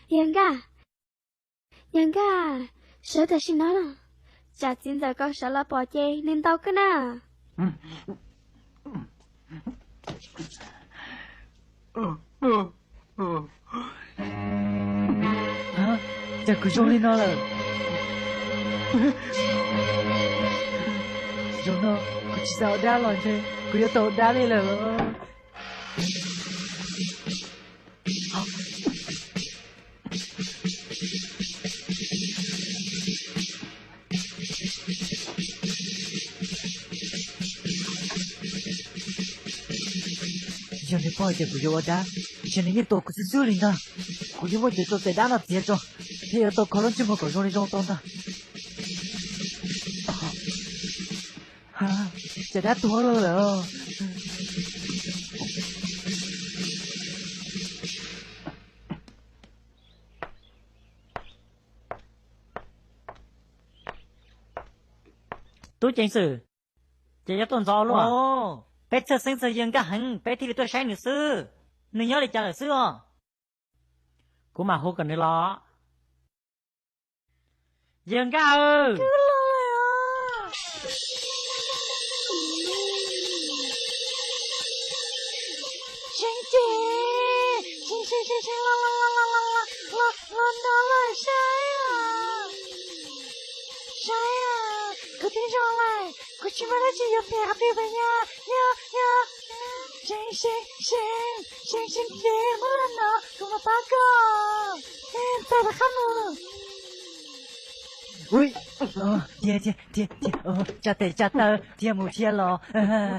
Yawg Nkaj, Yawg Nkaj, sawv tam sim no, tsam txiv ntxawm koj sawv los pom ces nws ntaus koj na. Cas kuv zoo li no lawm? Zaum no kuv tsis xav ua dab los ntshe kuv yuav tau ua dab li lawm. Yog nws paub hais tias kuv yuav ua dab, ntshe nws yeej tua kuv xwb xwb li ntag. Kuv yuav muab cov txoos tais dab no txiav tso, thiaj yuav tau kho lub ntsej muag kom zoo li zoo tau ntag. Cov dab tuag lawm. Tub ceev xwm, ces yuav tuaj ntxov luaj. Peb txhawj xeeb txog Yawg Nkaj heev, peb thiaj li tuaj saib nws xwb. Nws nyob li cas lawm xwb os? Kuv mam hu kom nws los. Yawg Nkaj, los no los saib os. Saib, kuv twb zoo lawm, kuv tsis muaj dab tsi yuav piam qhov twg pes nyab. Yog, yog, seev, seev, seev, seev, seev ces muab los no kuv mam pab koj. Txawm rov qab mus. Thiab, thiab, thiab, thiab, tsa tes tsa taw thiab mus thiab los.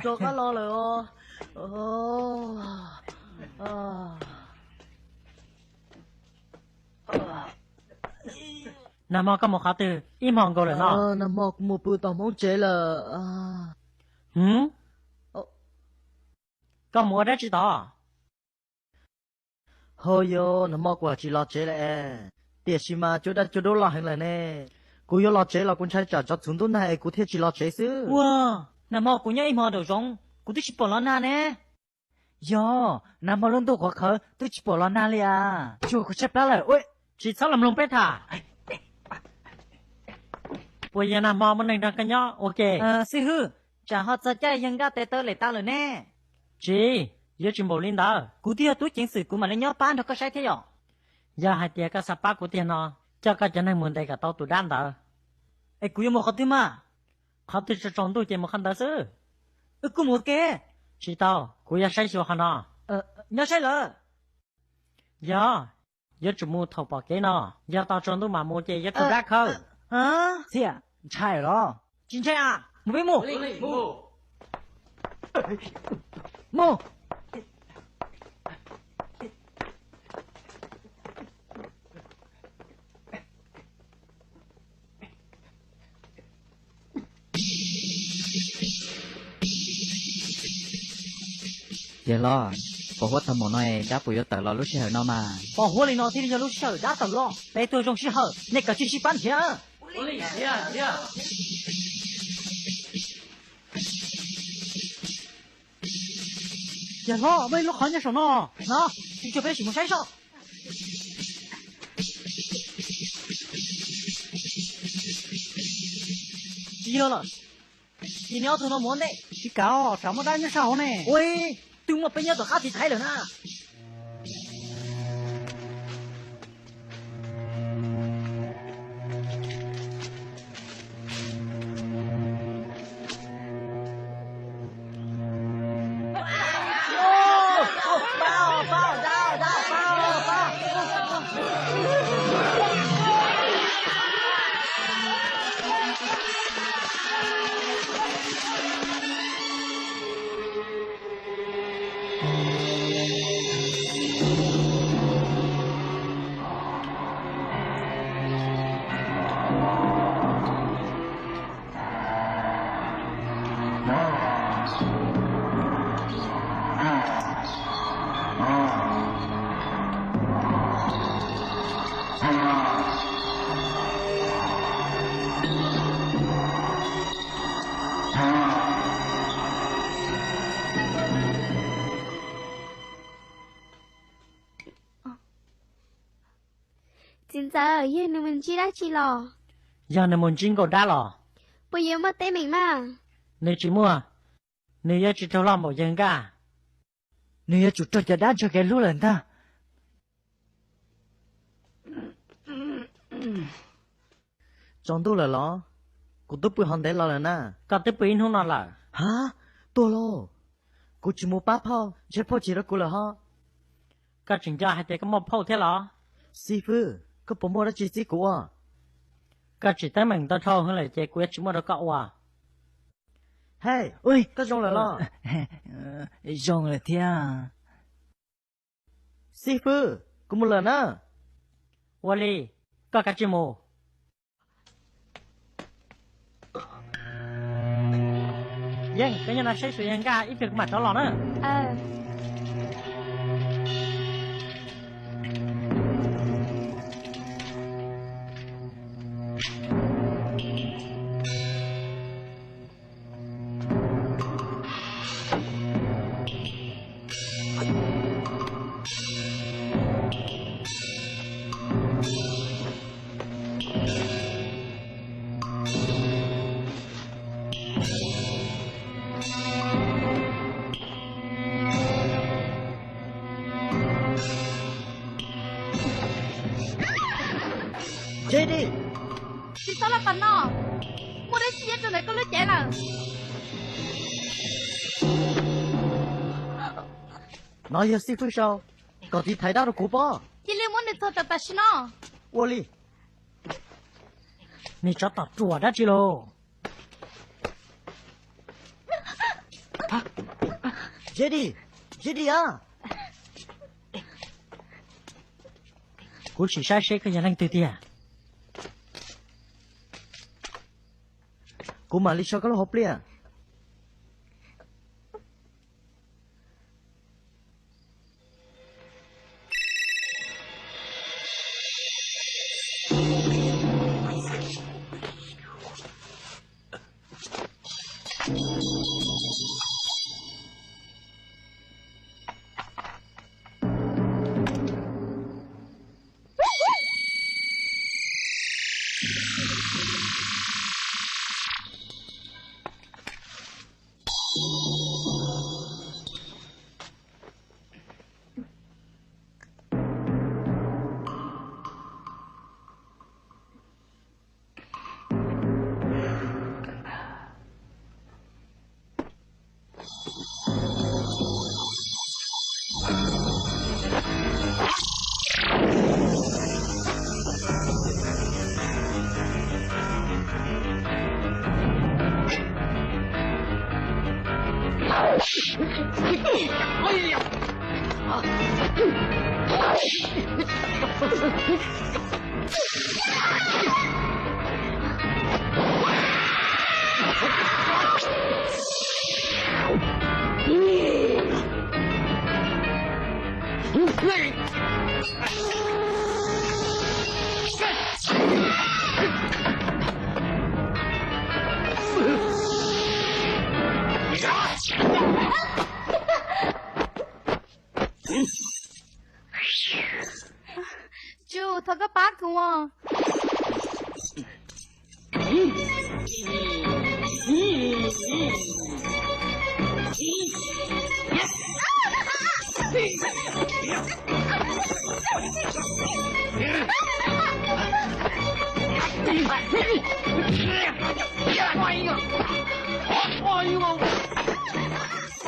Rov qab los lawm os. Nag hmo koj mus qhov twg ib hmo nkaus lawm no? Nag hmo kuv mus pw tom Hmoob tsev lawm. Hwv, koj mus ua dab tsi tod? Ho yog nag hmo kuv tsis los tsev lawm es, tiam sis mas cua daj cua dub loj heev lawm ne. Kuv yuav los tsev los kuv ntshai tsam tsov txhuv ntub nag es kuv thiaj tsis los tsev xwb. Ua, nag hmo kuv nyob ib hmo nraum zoov kuv twb tsis pom los nag ne. Yog, nag hmo lub ntuj qhuav qhawv twb tsis pom los nag li as. Tsuas kuv tshaib plab lawm. Tsis txhob los mloog peb tham. Puas yog nag hmo muaj neeg nrog koj nyob ua ke? Xib hwb, tsam ho txog caij Yawg Nkaj tes taw lem tas lawm ne. Tsis, yuav tsis npaum li ntawd. Kuv twb yog tub ceev xwm kuv mam li nyob pab nrog koj saib thiab yom. Yog hais tias koj xav pab kuv tiag no, coj koj cov neeg mus ntes kom tau tus dab ntawd. Es kuv yuav mus qhov twg mas? Qhov twg tsaus ntuj ces mus qhov ntawd xwb. Wb kuj mus ua ke. Tsis tau, kuv yuav saib xyuas qhov no. Nyob saib lawm. Yog, yuav tsum mus thaum pom kev no, yog tos tsaus ntuj mam mus ces yuav raug dab khawb. Txhiaj, ntshai los? Tsis ntshai a, mus peb mus. Mus. Yawg hlob, pos huab tag npaum no dab puas yuav tawm los lub sij hawm no mas? Pos huab li no thiaj li yog lub sij hawm dab tawm los. Peb tuaj zoo sij hawm, nej kav tsij sib pab nrhiav. Yawg hlob, muaj ib lub qhov nyob saum no, no, tsis tsuag peb sim mus saib soj. Tsis yog lawm, ces neb ob tug no mus ua ntej. Tsis kam, tsam muaj dab nyob sab hauv ne. Ua, twb muaj peb nyob tom qab tiv thaiv lawm na. Txiv ntxawm, yog nws mus ntsib dab tsi los? Yog nws mus ntsib nkauj dab los? Puas yuav muaj teeb meem mas? Nws tsis muaj. Nws yuav tsis raug loj npaum yawg Nkaj. Nws yuav tsum raug cov dab ntsuag kev hlub lawm ntag. Tsaus ntuj lawm los? Kuv twb pw hov ntev los lawm na. Koj twb pw ib hnub no lawm. Ha, tuag lauj. Kuv tsis mus pab phauj, ntshe phauj chim rau kuv lawm hov. Koj tseem nco hais tias koj muaj phauj thiab los? Xib fwb, koj puas muaj dab tsi txib kuv ua? Koj tsim teeb meem tau dhau heev lawm ces kuv yuav tsis muaj rau koj ua. Hej, koj zoo lawm los? Zoo lawm thiab. Xib fwb, kuv mus lawm na. Ua li, koj kav tsij mus. Yeej, koj nyob no saib xyuas yawg Nkaj ib pliag kuv mam rov los na. Tsis txhob los pam no, muaj dab tsi nyob rau ntawm koj lub cev lawm. No yog xib fwb sau, kom tiv thaiv dab rau kuv pob. Cia li muab nws txog tam tam sim no. Ua li. Nws tsov tom ruam dab tsi lauj? Zeb Di, Zeb Di a. Kuv sim saib seb koj yog leej twg tiag. Kuv mam li so koj lub hauv pliaj. Tsu, thov koj pab kuv.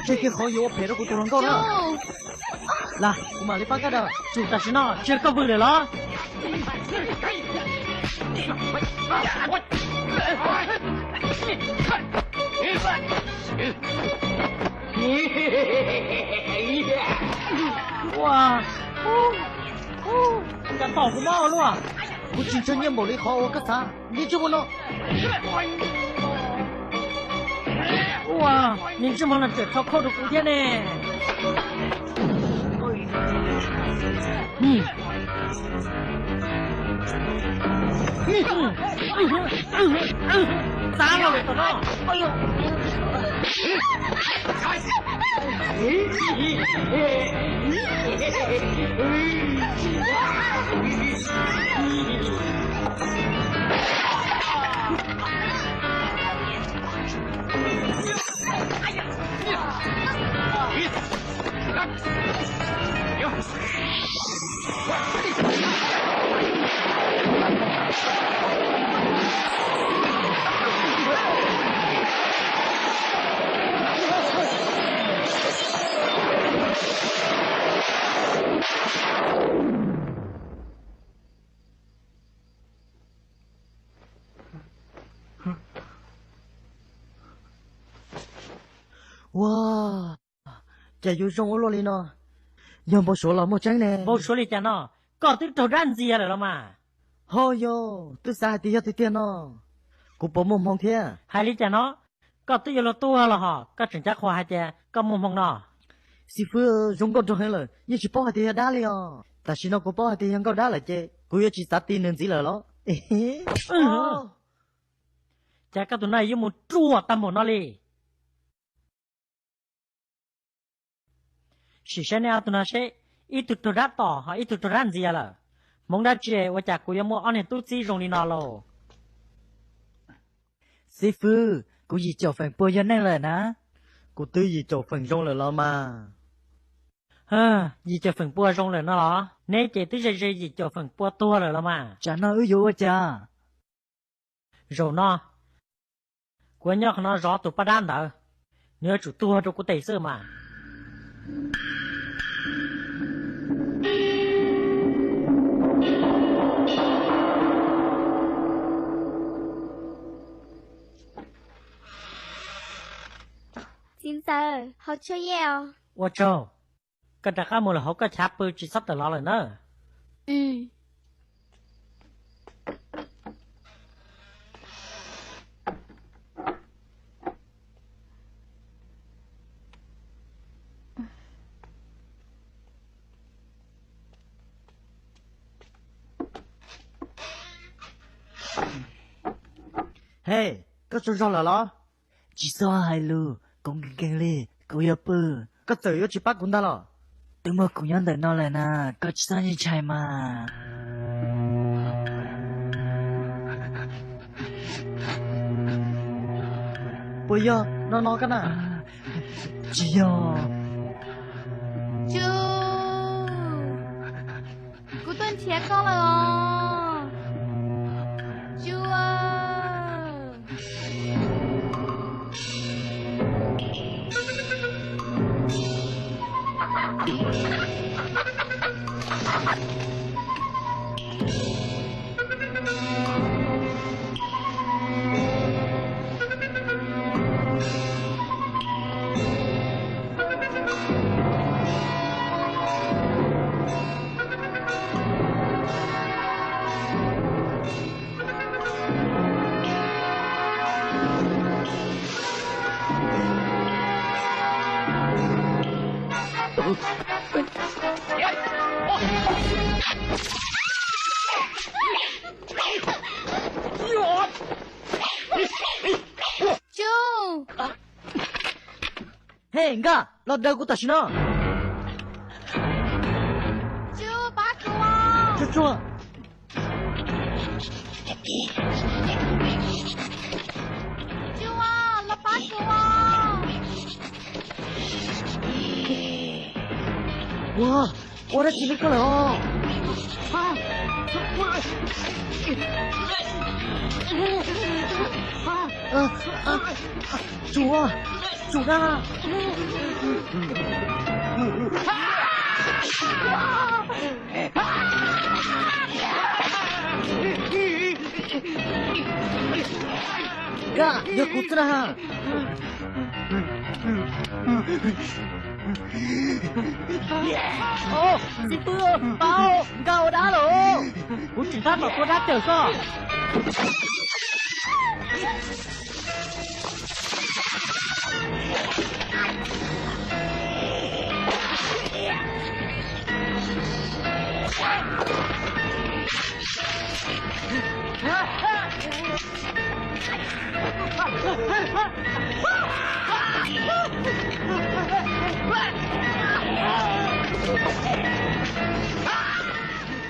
Tseg kiag qhov yuav ua phem rau kuv tus hluas nkauj na. Lam, kuv mam li pab koj daws. Tsuas tam sim no tsis yog koj vwm lawm los? Ua, cas tom kuv mob ua luaj. Kuv tsis ntshai nyiaj npaum li qhov uas koj xav. Ntsej muag no, ua, ntsej muag no tseem tso khauj rau kuv thiab ne. Txav los lawm tom no. Ua, cas yuav zoo ua luaj li no? Yog npau suav los muaj tseeb ne. Npau suav li cas no? Koj twb raug dab ntxias lawm los mas. Ho yog, twb xav hais tias yog tiag tiag no. Kuv puas muaj hmoo thiab? Hais li cas no? Koj twb yuav luag tuag los hos koj tseem cav qhuas hais tias koj muaj hmoo no? Xib fwb, zoo nkauj nraug heev lawm yeej tsis paub hais tias yog dab li os. Tam sim no kuv paub hais tias yog nkauj dab lawm ces kuv yuav tsis xav ti nws ntxiv lawm los. Cas koj tus no yuav mus ruam tag npaum no li? Sim saib nej ob tug no seb, ib tug raug dab tom ho ib tug raug dab ntxias lawm. Hmoov dab tsi ua cas kuv yuav muaj ob niag tub txib zoo li no lauj? Xib fwb, kuv yim caum feem pua yog neej lawm na. Kuv twb yim caum feem zoo lawm los mas. Yim caum feem pua zoo lawm no los? Neb ces twb ze ze yim caum feem pua tuag lawm los mas. Tsam no wb yuav ua cas? Zaum no kuv yuav nyob qhov no zov tus poj dab ntawd, nws yuav tsum tuag rau kuv tes xwb mas. Txiv ntxawm, haus tshuaj ye os. Ua tsaug, koj rov qab mus lawm hauv koj chav pw tsis txhob tawm los lawm na. He, koj tsaug zog lawm los? Tsis txhob hais lus, kuv nkees nkees li, kuv yuav pw. Koj txawm yuav tsis pab kuv ntag los? Twb muaj kuv nyob ntawm no lawm na, koj tsis txhob ntshai mas. Puas yog no no koj na? Tsis yog. Tsu, kuv tuaj nrhiav koj lawm os. Tsu. Tsu! He Nkaj, los daws kuv tam sim no. Tsu, pab kuv. Tsu, tsu. Tsu, los pab kuv. Ua, ua dab tsi li koj lawm os? Tsum, tsum na. Nkaj, yog kuv xwb na. Xib fwb, pab, Nkaj ua dab lawm. Kuv tseem tab tom tua dab cawm koj.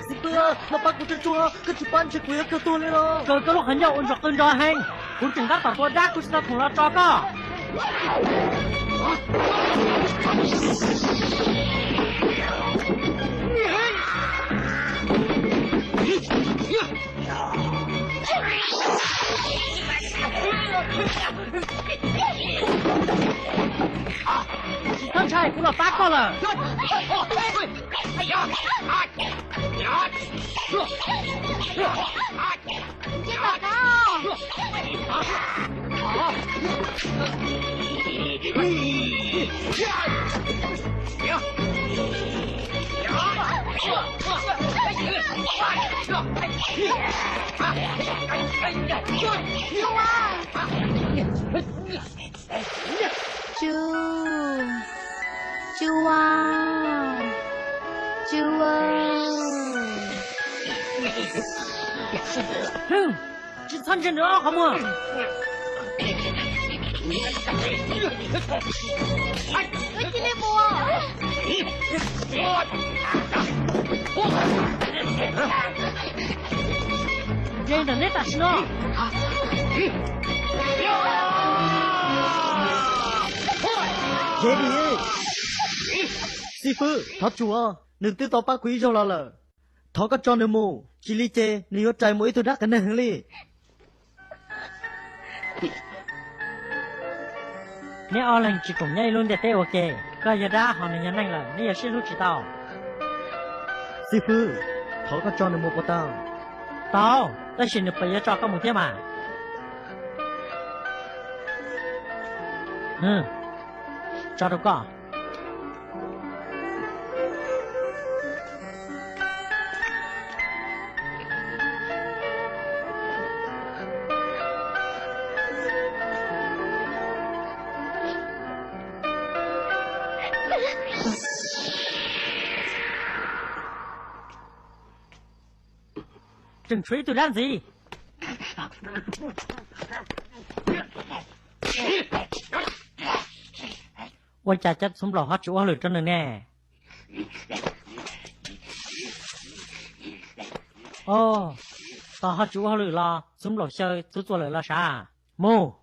Xib fwb, Mas pab kuv tsuag tsuag, koj tsis pab ntshe kuv yuav kawg tuag li los. Kaw koj lub qhov ncauj ua ntsoj qw nrov heev, kuv tseem tab tom tua dab khuv xim tau khoom los tso koj. Tsis txhob ntshai, kuv los pab koj lawm. Tsuj, Tsuj Vaj, Tsuj Vaj. Tsis txhob ntsia nws ob qhov muag. Cia li mus. Ntsia ntawm neb tam sim no. Xib fwb, thov tsuas, nws twb tau pab kuv ib zaug los lawm. Thov koj tso nws mus, tsis li ces nws yuav rais mus ib tug dab qias neeg heev li. Neb ob leeg tsis koom nyob ib lub ntiaj teb ua ke, koj yog dab ho nws yog neeg lawm, neb yuav sib hlub tsis tau. Xib fwb, thov koj tso nws mus puas tau? Tau, tab sis nws puas yuav tso koj mus thiab mas? Tso rau koj. Tseem tshuav ib tug dab ntxiv. Ua cas cov txhuv nplaum ho tsis ua hauj lwm rau nws ne? Os, tos ho tsis ua hauj lwm los txhuv nplaum xyaw txhuv txuas lawm los sav. Mus.